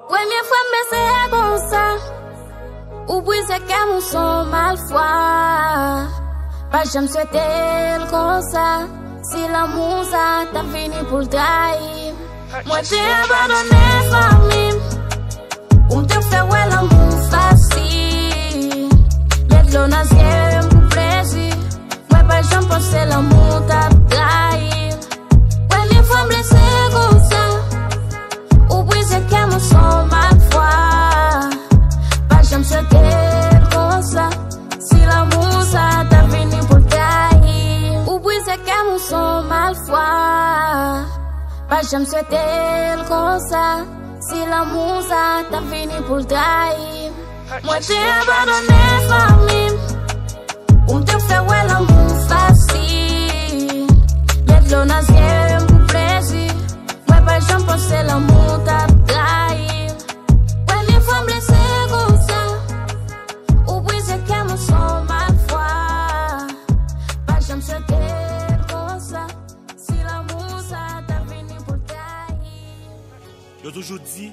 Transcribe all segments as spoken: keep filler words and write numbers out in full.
Premye fwa m bese konsa, ou brize kè m, ou son malfwa. Pa janm swete l konsa. Si lanmou sa t ap vini pou l trayi m, mwen te abandone fanmi m. Ou m te fè wè lanmou fasil. Met dlo nan zye m pou plezi. Mwen pa janm panse lanmou t ap trayi m. Premye fwa m blese konsa, ou brize kè m, ou son malfwa. Pa janm swete l konsa. Si lanmou sa t ap vini pou l trayi m. Ou brize kè m, ou son malfwa. Pa janm swete l konsa. Si lanmou sa t ap vini pou l trayi m. Mwen te abandone fanmi m. Ou m te fè wè lanmou fasil. Met dlo nan zye m pou plezi. Mwen pa janm panse lanmou t ap trayi m. Premye fwa m blese konsa, ou brize kè m, ou son malfwa. Pa janm swete l konsa. Si lanmou sa t ap vini pou l trayi m. Yo toujou di,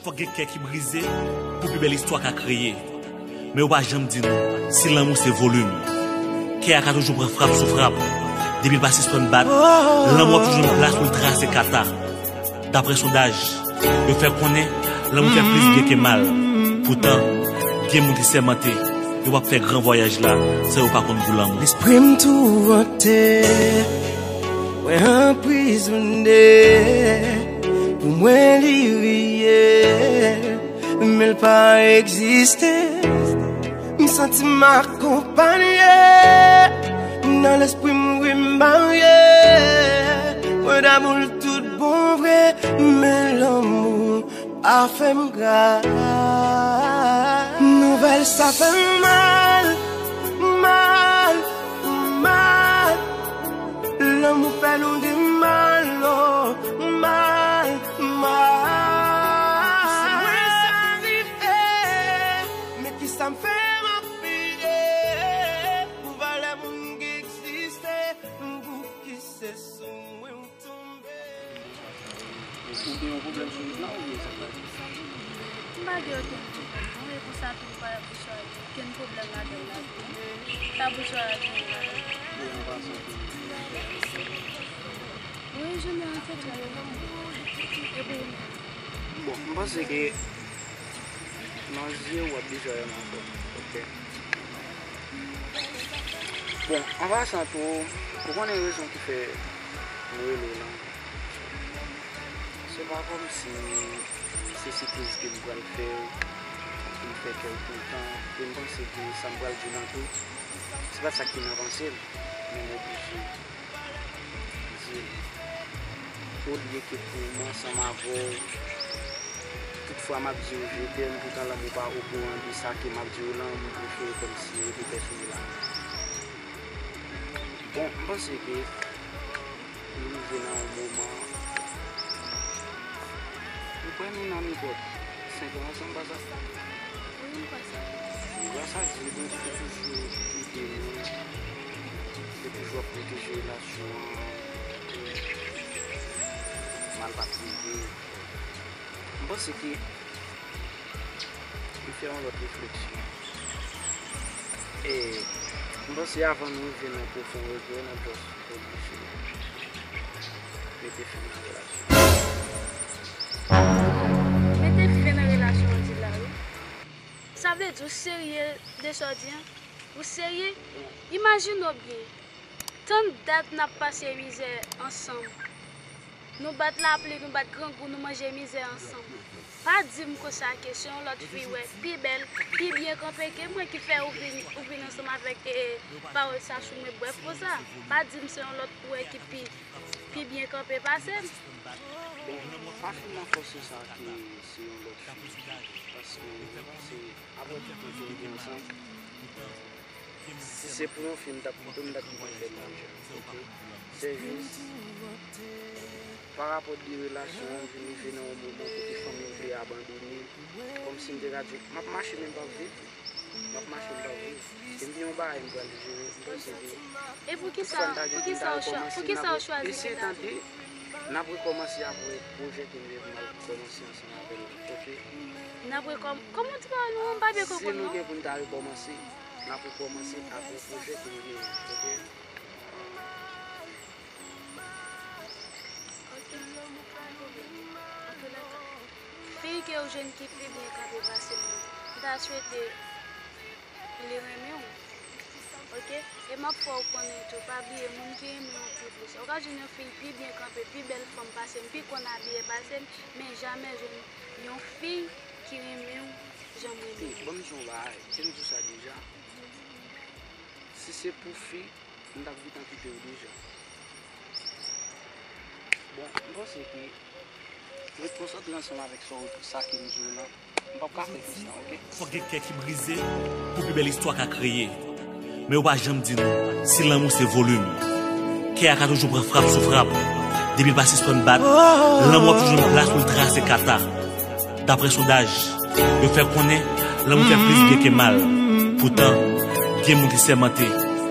fòk gen kè ki brize pou pi bèl istwa ka kreye. Men yo pa janm di nou si lanmou se volim. Kè a ka toujou pran frap sou frap. Depi l pa sispann bat, lanmou ap toujou jwenn plas pou l trase kata. Daprè sondaj, yo fè konnen lanmou fè plis byen ke mal. Poutan, gen moun ki sèmante yo p ap fè gran vwayaj la san yo pa konn gou lanmou. Lespri m tourante, mwen anprizone. Pou mwen li reyèl, men l pa egziste. M santi m akonpanye, nan lespri m wi m marye. Mwen damou l tout bon vre, men lanmou pa fè m gra. Nouvèl sa fè m mal, mal, mal. Lanmou fè nou gen mal, oh, mal, mal. Si mwen sa rive, men kisa m fè m ap peye pou valè moun ki egziste, pou ki se sou mwen w tonbe. Ou gen yon pwoblèm sou wout la oubyen sa k pase? M pa gen okenn pwoblèm non, e konsa tou m pa Bouchwa gen okenn pwoblèm ladan l la tou. Sa Bouchwa gen la? Bon, an pasan tou. Wi, jounen an te trè bèl. E pou ou menm? Bon, m panse ke nan zye w ap bezwen wè m ankò. Ok. Bon, an pasan tou, ou konnen rezon ki fè m rele w lan. Se pa kòmsi se sipriz ke m pral fè w pou m fè kè w kontan, ke m panse ke sa m pral di w lan tou, se pa sa ki nan panse m, men m oblije di l. Olye ke pou m ansanm avè w, tout fwa m ap di w je t'aime, poutan lanmou pa okouran de sa ke m ap di w lan, m prefere kòmsi rete pèsonèl avè w. Bon, m panse ke nou rive nan yon moman, m kwè nou nan nenpòt senk an ansanm, pa sa? Wi, m kwè sa. Gras a Dye, Bondye te toujou ede nou, te toujou ap pwoteje relasyon an, mal pa t rive. M panse ke m fè yon lòt refleksyon. E m panse avan nou rive nan pwofon regrè, n ap just oblije mete fen nan relasyon. Mete fen nan relasyon an di la, wi. Sa vle di w serye de sa w di an? Ou serye? Imajine w byen. Tann dat n ap pase mizè ansanm. Nou bat lapli, nou bat grangou, nou manje mizè ansanm. Pa di m konsa ke se yon lòt fi w wè pi bèl, pi byen kanpe ke mwen ki fè ou vin, ou vin ansanm avèk, e, e, pawòl sa sou mwen. Brèf konsa, pa di m se yon lòt ou wè ki pi, pi byen kanpe pase m. Bon, pa fin nan fòse sa ke se yon lòt fi, paske se apre tout tan ke nou te ansanm. Si se pou yon fi m t ap kite w, m t ap kite w fè l deja, ok? Se jis, pa rapò de relasyon an, m vin rive nan yon moman kote fanmi m vle abandone m, kòmsi m te ka di, m ap mache men m p ap viv, m ap mache m p ap viv. E m gen yon bagay m pral jere, m panse ke tout fwa m ta gen pou m ta rekòmanse, m ap eseye tande. N ap rekòmanse apre pwojè ke nou te kòmanse ansanm avè l la, oke? N ap rekòm-, kòman w di pa nou, m pa byen konprann non. Si nou gen pou n ta rekòmanse, n ap rekòmanse apre pwojè ke nou genyen, oke? Ok, pa gen pwoblèm. Antoulèka, fi ke w jwenn ki pi byen kanpe pase m nan, m ta swete li renmen w. Ok? E m ap fè w konnen tou, pa bliye moun ki renmen w pi plis. Ou ka jwenn yon fi pi byen kanpe, pi bèl fanm pase m, pi konn abiye pase m, men jamè jwenn yon fi ki renmen w jan m renmen w. Ban m di w yon bagay, te m di w sa deja. Si se pou fi, m t ap gentan kite w deja. Bon, m panse ke ret konsantre ansanm avèk sa w, sa ke m di w lan. M p ap ka fè konsa, oke? Fòk gen kè ki brize pou pi bèl istwa ka kreye. Men yo pa janm di nou, si lanmou se volim, kè a ka toujou pran frap sou frap. Depi l pa sispann bat, lanmou ap toujou nan plas pou l trase kata. Daprè sondaj, yo fè konnen lanmou fè plis byen ke mal. Poutan, gen moun ki sèmante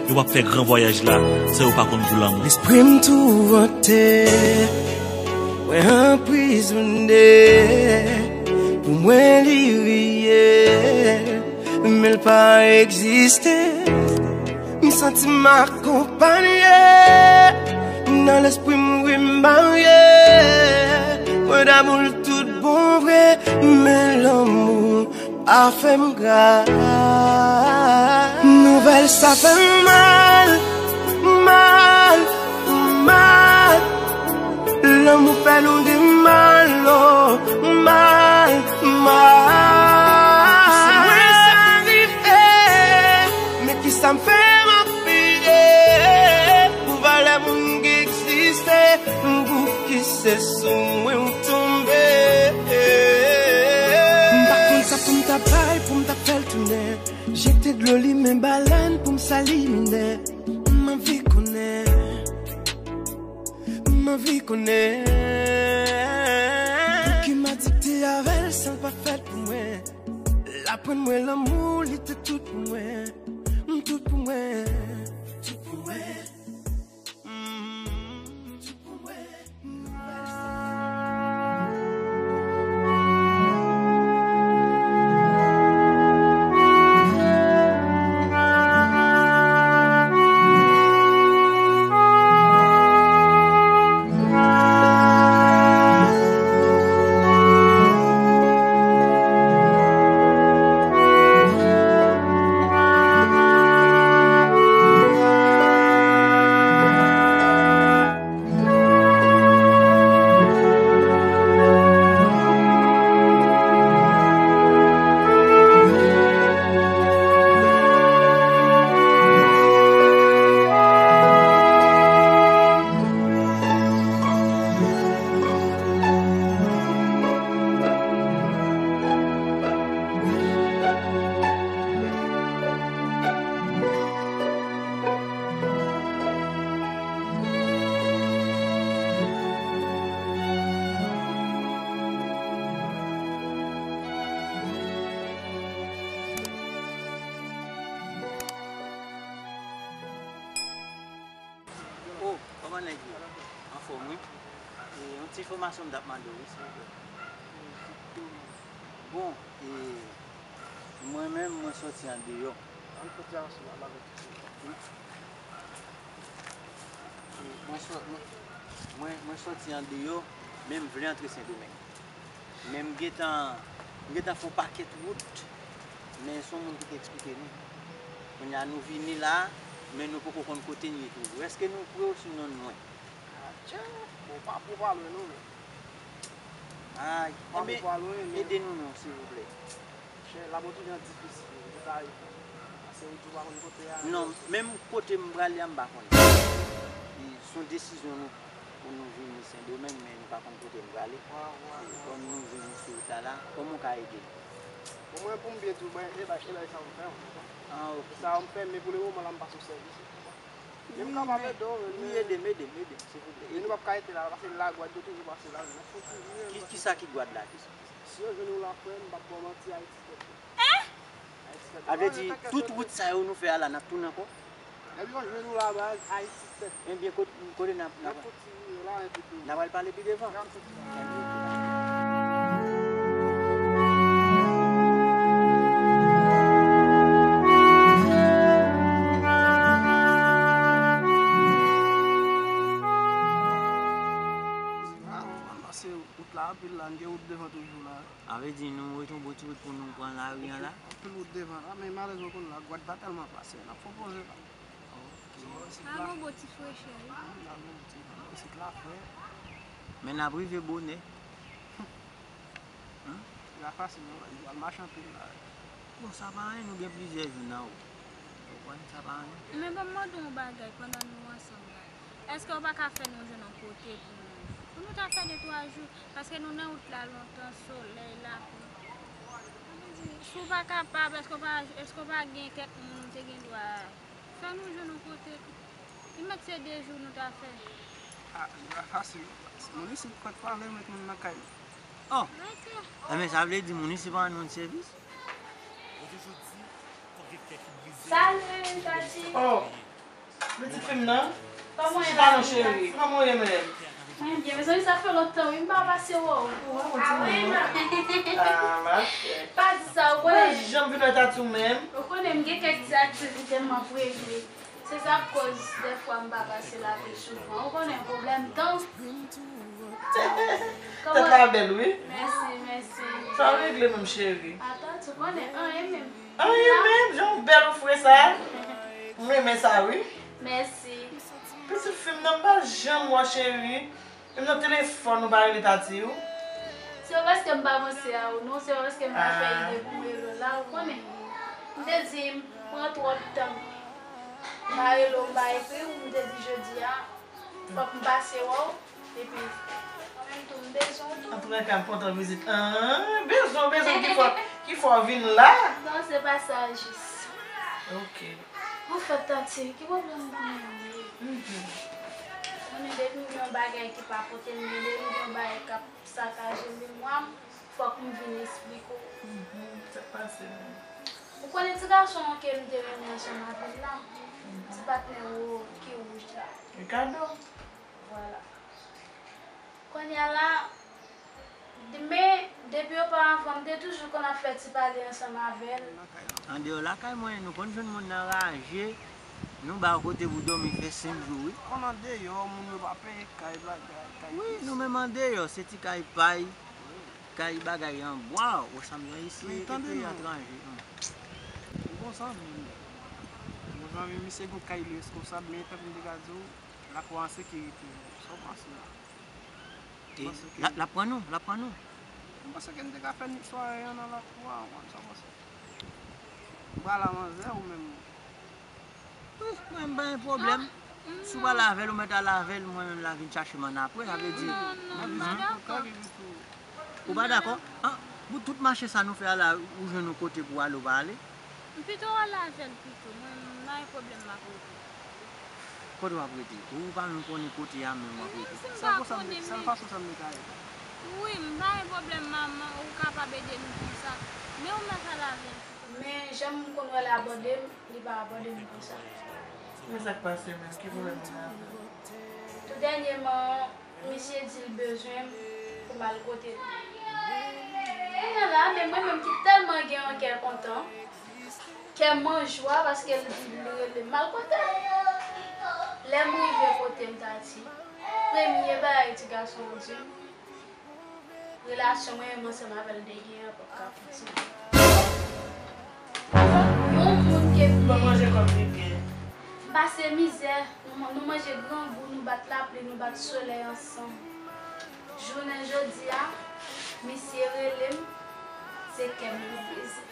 yo p ap fè gran vwayaj la san yo pa konn gou lanmou. Lespri m touvante, mwen anprizone, pou mwen li reyèl, men l pa egziste. M santi m akonpanye nan lespri m, wi, m marye. Mwen damou l tout bon vre, men lanmou a fè m gra. Nouvèl sa fè m mal, mal, mal. Lanmou fè nou di mal, oh, mal, mal. Si mwen sa rive, men kisa m fè m ap peye pou valè moun ki egziste, pou ki se sou mwen w tonbe. M pa konn sa pou m ta bay, pou m ta fè l tounen. Jete dlo limen balèn pou m sali minè. M anvi konnen. M anvi konnen. Pouki m adikte avè l san l pa fèt pou mwen. L aprann mwen lanmou, li te tout pou mwen. M tout pou mwen. Tout pou mwen. Mm, tout pou mwen. Oh, kòman nèg yo? Anfòm, wi. E, yon ti enfòmasyon m t ap mande w, wi, silvouplè. Bon, e, mwen menm, mwen sòti andeyò. Ann fè ti avanse la, m avèk ou. Wi. E, mwen sò-, mwen, mwen, mwen sòti andeyò, men m vle antre Sendomeng. Men m gentan, m gentan fè yon pakèt wout, men se yon moun ki te eksplike nou. Kounye a nou vini la, men nou poko konn kote n ye toujou. Èske nou pre osino n lwen? Atchè! Bon, pa, pa lwen non, men. Ay, pa, enben, pa lwen, men ede nou non, silvouplè. Chè, la bon, tout jan difisil, nou ta rive. Paske ou di ou pa konn kote a. Non, menm kote m prale a, m pa konnen. E se yon desizyon nou, pou nou vini Sendomeng, men nou pa konn kote n prale. Wè, wè, wè. E kòm nou vini sou wout la la, kòman w ka ede nou? Bon, mwen, pou m byen di w, mwen, e bay, e bay sa m fè, w konprann? Ah, ok. Sa m fè, men pou le moman la, m pa sou sèvis, w konprann? Men m kapab ede w, wi, men ede m, ede m, ede m, silvouplè. Men nou p ap ka rete la, paske lagwad yo toujou pase la, nou fouti, wi. Ki, kisa ki gwad la, kisa? Si yo jwenn ou la, frè, m p ap ba w manti, Ayiti tèt. Hein? Ayiti tèt. Sa vle di, tout wout sa yo nou fè a la, n ap tounen ankò? Depi yo jwenn ou la baz, Ayiti sèt. Ebyen, kot- kote n ap, n ap, Yon ti yo la, yon ti yo. N ap al pale pi devan. Yon ti yo. Ah, m pase wout la anpil la, n gen wout devan toujou la. A vle di nou ret yon bon ti bout pou nou pran lari an la? Anpil wout devan la, men malèz ou konn la, gwad pa tèlman pase, n ap fè poze la. Ok. Al gon bon ti frechè, wi. Al gon ti, isit la fre. Men n ap rive bonè. Hein? Sa fasil, non, nou pral mache anpil la. Bon, sa pa anyen, nou gen plizyè jou nan wout. Ou konprann, sa pa anyen. Men ban m mande w yon bagay pandan nou ansanm la. Èske w pa ka fè nou jwenn yon kote pou nou, pou nou ta fè de twa jou? Paske nou nan wout la lontan, solèy, lapli. Sa vle di, si w pa kapab, èske w pa, èske w pa gen kèk moun ou te gen dwa fè nou jwenn yon kote? Li mèt se de jou nou ta fè. Ah, li pa fasil. Moun isit, kòt pa vle met moun nan kay li. Oh! Enben, sa vle di moun isit pa rann moun sèvis? Salut, Tati. Oh, pitit fi m nan? Kòman w ye, chita non, cheri. Kòman w ye menm? Mwen byen, mezanmi, sa fè lontan, wi, m pa pase wè w. Ou wè mwen ti moun. Ah, ma chè. Pa di sa, ou konnen. Mwen janm vin wè Tati ou menm. Ou konnen, m gen kèk ti aktivite m ap regle. Se sa k koz dèfwa m pa pase la pi souvan. Ou konnen pwoblèm tan. Tèt la bèl, wi. Mèsi, mèsi. Sa w regle menm, cheri? Ata, ou konnen, anyen menm. Anyen menm, jan w bèl ou fre sa. M renmen sa, wi. Mèsi. Pitit fi m nan, m pa janm wè w, cheri. Menm nan telefòn ou pa rele Tati w? Se pa paske m pa panse a ou non, se pa paske m pa fè ide pou m rele w la, ou konnen. M te di m pran twòp tan. M pa rele w, m pa ekri w, m te di jodi a, fòk m pase wè w, epi an menm tou m bezwen w tou. Antoulèka, m kontan vizit. Ah, bezwen w, bezwen w ki fè, ki fè w vin la? Non, se pa sa jis. Ok. Anfèt, Tati, ki pwoblèm pou mwen ye? Mhm. Konnen depi m gen yon bagay ki pa pote m byen, depi m gen yon bagay k ap sakaje memwa m, fòk m vin esplike w. Mhm. Sa k pase menm? Ou konnen ti gason an ke m te renmen ansanm avè l la, ti patnè w ki wouj la. Ricardo? Vwala. Kounye a la, men depi oparavan, m te toujou konn ap fè ti pale ansanm avè l. Andeyò lakay mwen, nou konn jwenn moun nan raje, nou ba yo kote pou dòmi, fè senk jou, wi. Konn andeyò, moun yo pa peye kay, bagay, kay. Wi, nou menm andeyò, se ti kay pay, kay bagay an bwa, ou sanm jan isi, epi etranje. Ou bon zanmi m. Bon zanmi m, misye gon kay li reskonsab, men tankou m te ka di w, lakou an sekirite, sa w panse la? E l ap pran nou, l ap pran nou. M panse ke n te ka fè n sware an nan lakou a, ou konn sa w panse. Ou pral a manzè ou menm? Wi, mwen m pa gen pwoblèm. Si w pral avè l, ou mèt al avè l, mwen menm la vin chache m annapre, sa vle di. Non, non, m pa dakò. Ou pa dakò? An, pou tout mache sa nou fè a la, ou jwenn yon kote pou w ale, ou pa ale? M pito al avè l pito. Mwen, m pa gen pwoblèm m ap rete. Kote w ap rete? Ou pa menm konnen kote a menm w ap rete? Si m pa konnen, men. Sèl fason sa m te ka ede. Wi, m pa gen pwoblèm, manman, ou kapab ede nou konsa. Men ou mèt al avè l pito. Men jan m konn wè l abòde m, li pa abòde m konsa. Men sa k pase menm? Ki pwoblèm ou gen avè l? Tou dènyèman, misye di l bezwen m pou m al kote l. Kounye a la, men mwen menm ki tèlman gen yon kè kontan, kè m an jwa paske l di l rele m al kote l. Lè m rive kote l, Tati, premye bagay ti gason an di m, relasyon mwen menm ansanm avè l te genyen an p ap ka kontinye. Yon moun ke m ye. Ban manje kòm li byen. M pase mizè, nou, nou manje grangou, nou bat lapli, nou bat solèy ansanm. Jounen jodi a, misye rele m, se kè m li brize.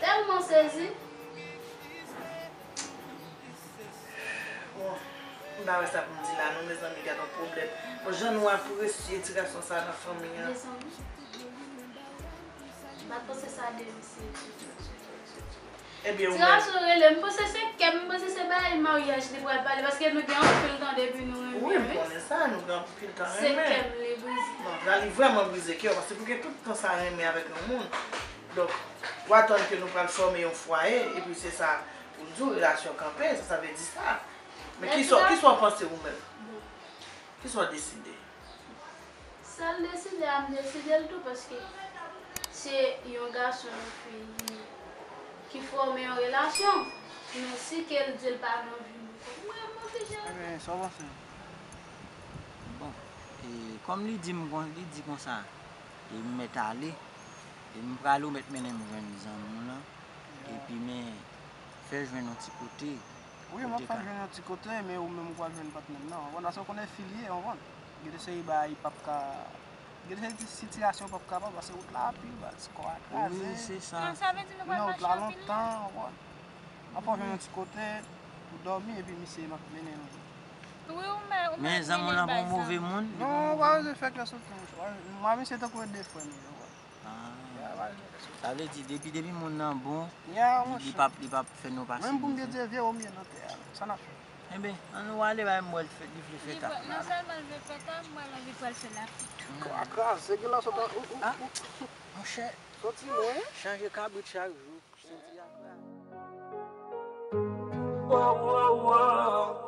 Tèlman sezi. Bon, m pa wè sa pou m di la non, mezanmi, gad yon pwoblèm. Bon, jan nou apresye ti gason sa nan fanmi an. Mezanmi. M pa t panse sa de misye ditou, ditou, ditou. Ebyen, ou menm? Ti gason rele m, m panse se kè m, m panse se bagay maryaj li pral pale, paske nou gen anpil tan depi nou renmen, wi. Wi, m konnen sa, nou gen anpil tan renmen. Se kè m li brize. Bon, la, li vrèman brize kè w, paske pou gen tout tan sa renmen avèk yon moun. Donk, W atann ke nou pral fòme yon fwaye, epi se sa pou n di w, relasyon kanpe, sa, sa vle di sa. Men kisa, kisa w panse ou menm? Kisa w deside? Sa l deside a, m deside l tou, paske se yon gason, yon fi ki fòme yon relasyon. Men si ke l di l pa gen anvi, mwen, mwen oblije. Ebyen, sa w panse? Bon, e, kòm li di m kon, li di konsa, e m mèt ale, e m prale, ou mèt mennen m jwenn zanmi w lan, epi men fè jwenn yon ti kote. Wi, m ap fè jwenn yon ti kote, men ou menm ou pral jwenn patnè m nan. Ou konprann, paske ou konnen fi l ye, ou konprann. Gen de seri bagay li p ap ka, gen de seri sitiyasyon ou p ap kapab, paske wout la anpil, baz, kò a kraze. Wi, se sa. Non, sa vle di nou pral mache anpil. Lontan, ou konprann. M ap fè w jwenn yon ti kote pou dòmi, epi misye m ap mennen nou. Wi, ou mè-, ou mèt mennen l bay zanmi w. Men zanmi w lan pa yon move moun? Non, ou pa bezwen fè kè sou fi, monchè. Mwen, misye tankou de frè m ye, ou konprann. Ah. Sa vle di, depi, depi moun nan bon, li, li p ap, li p ap fè nou pase mizè. Menm pou m te di vye, ou m ye nan tè a. Sa n ap fè? Enben, ann nou ale bay m wè l fè, li vle fè tap la. Non sèlman l vle fè tap, mwen menm li pral fè lapli tou. Kwa kraze, gen la sot an, ou, ou, ou. Monchè, soti lwen. Chanje kabrit chak jou. Soti a kraze.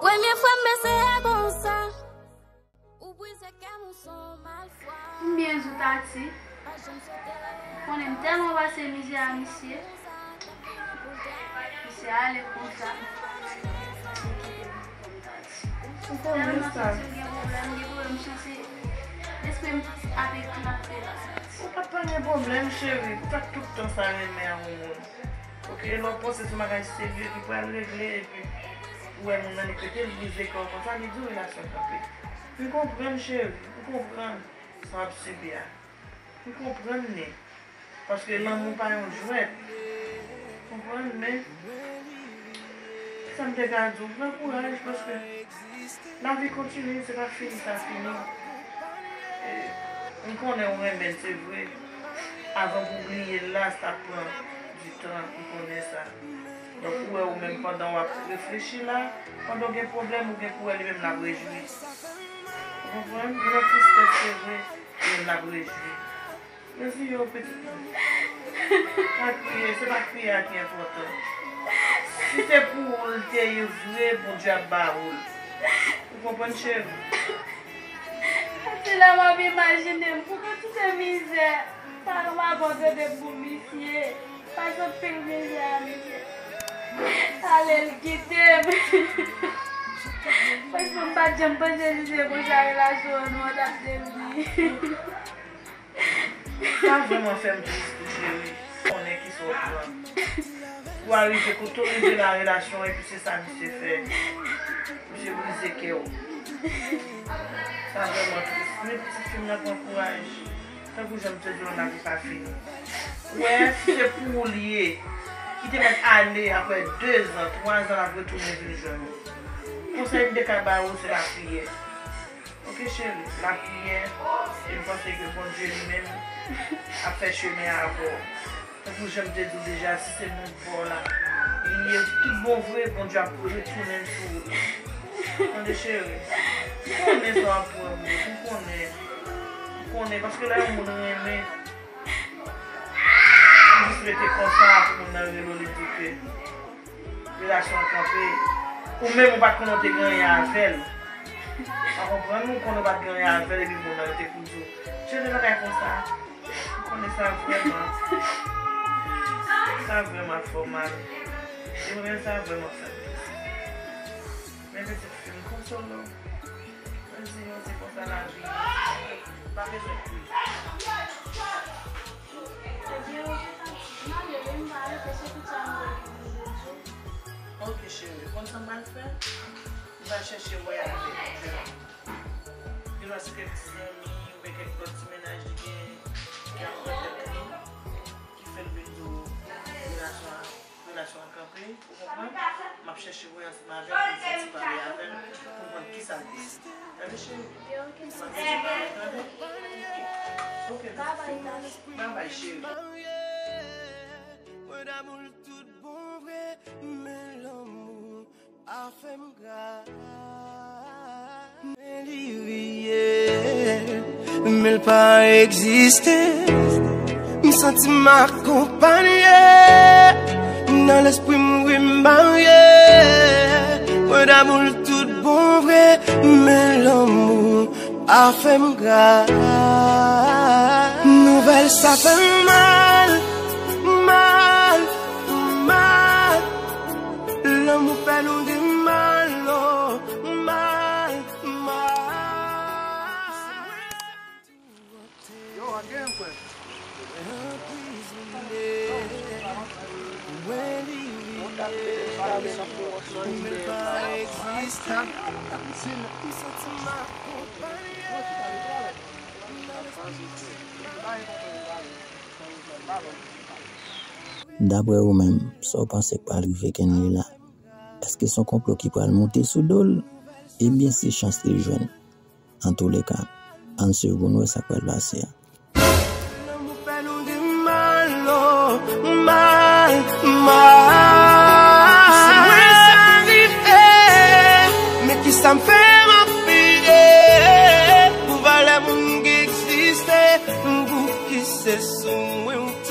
Premye fwa m bese a konsa. Ou brize kè m, ou se yon malfwa. M byen di w, Tati. Ou konnen m tèlman pase mizè a misye. Misye ale konsa. Li kite m pou m, Tati. Ou konnen sa. Tèlman santi l gen pwoblèm, gen pwoblèm, m santi lespri m ap eklate la, Tati. Ou pa t pa gen pwoblèm, cheri. Ou pa t tout tan sa renmen a yon moun. Oke, lè w panse se yon bagay serye ki pral regle, epi ou wè moun nan li pete, li brize kè w konsa, li di w relasyon kanpe. M konprann, cheri, m konprann sa w ap sibi a. M konprann li. Paske lanmou pa yon jwèt. Konprann, men sa m te ka di w, pran kouraj, paske lavi kontinye, se pa fini, sa fini. E, m konnen ou renmen l, se vre. Avan pou w bliye l la, sa pran di tan, m konnen sa. Donk, ou wè ou menm pandan w ap reflechi la, pandan w gen pwoblèm, ou gen pou wè li menm l ap rejwi. Ou konprann? Li nan tristès, se vre, li menm l ap rejwi. Mèsi yo, pitit mwen. Pa kriye, se pa kriye a ki enpòtan. Si se pou ou l te ye vre, Bondye ap ba ou l. Ou konprann, cheri? Se la m ap imajine m, pou tout se mizè, paran m abandone m pou misye, pase anpil mizè a misye. Ale l kite m. Franchman, m pa t janm panse si se konsa relasyon an nou an t ap devni. Sa vrèman fè m tris tou, cheri. Konnen kisa w pran. Pou w rive kote w rive la, relasyon, epi se sa misye fè. Misye brize kè w. Sa vrèman tris. Men pitit fi m nan, pran kouraj. Tankou jan m te di w, lavi pa fini. Ou wè, si se pou ou l ye, ki te mèt ale apre dezan, twazan, l ap retounen vin jwenn ou. Konsèy m te ka ba ou, se lapriyè. Oke, cheri, lapriyè, e m panse ke Bondye li menm ap fè chemen avè w. Tankou jan m te di w deja, si se moun pa w la, li ye tout bon vre, Bondye ap retounen l sou ou. Tande, cheri, m konnen sa w ap pran pou ou, m konnen, m konnen, paske lè yon moun renmen, ou jis rete konsa, pou moun nan rele w, li di ke relasyon an kanpe. Ou menm ou pa t konnen w te gen anyen avè l. Ou konprann? Ou konnen w pa t gen anyen avè l epi moun nan rete pou di w. Jan de bagay konsa. M konnen sa vrèman. Sa vrèman fè w mal. E mwen menm sa vrèman fè m tris. Men pitit fi m, konsole w. Mwen di nou se konsa lavi. Pa bezwen kriye. Ebyen, oke, Tati. M ale wi, m pa rete, se tout sa m te gen pou m te di w. Oke, cheri. Konn sa m pral fè? M pral chèche wè avèk Jewèl. Gen lòt se kèk zanmi oubyen kèk lòt ti mennaj li gen ki ap pran tèt li, ki fè l vin di w relasyon an, relasyon an kanpe. Ou konprann? M ap chèche wè ansanm avè l pou m fè ti pale avè l, pou m konn kisa l deside. Tande, cheri? Yo, oke, m ap chèche pale, tande? Oke. Babay, tande. Babay, cheri. Mwen damou l tout bon vre, men lanmou pa fè m gra. Men li reyèl, men l pa egziste. M santi m akonpanye, nan lespri m wi m marye. Mwen damou l tout bon vre, men lanmou a fè m gra. Nouvèl sa fè m mal, mal, mal. Lanmou fè nou gen mal, oh, mal, mal. Yo, an gen frè. Daprè ou menm, sa w panse k pral rive Kenley la? Èske se yon konplo ki pral moute sou do l? Ebyen, si chans li jwenn. Antouleka, ann swiv pou n wè sa k pral pase a. Lanmou fè nou gen mal, oh, mal, mal. Si mwen sa rive, men kisa m fè m ap peye? Pou valè moun ki egziste, pou ki se sou mwen ou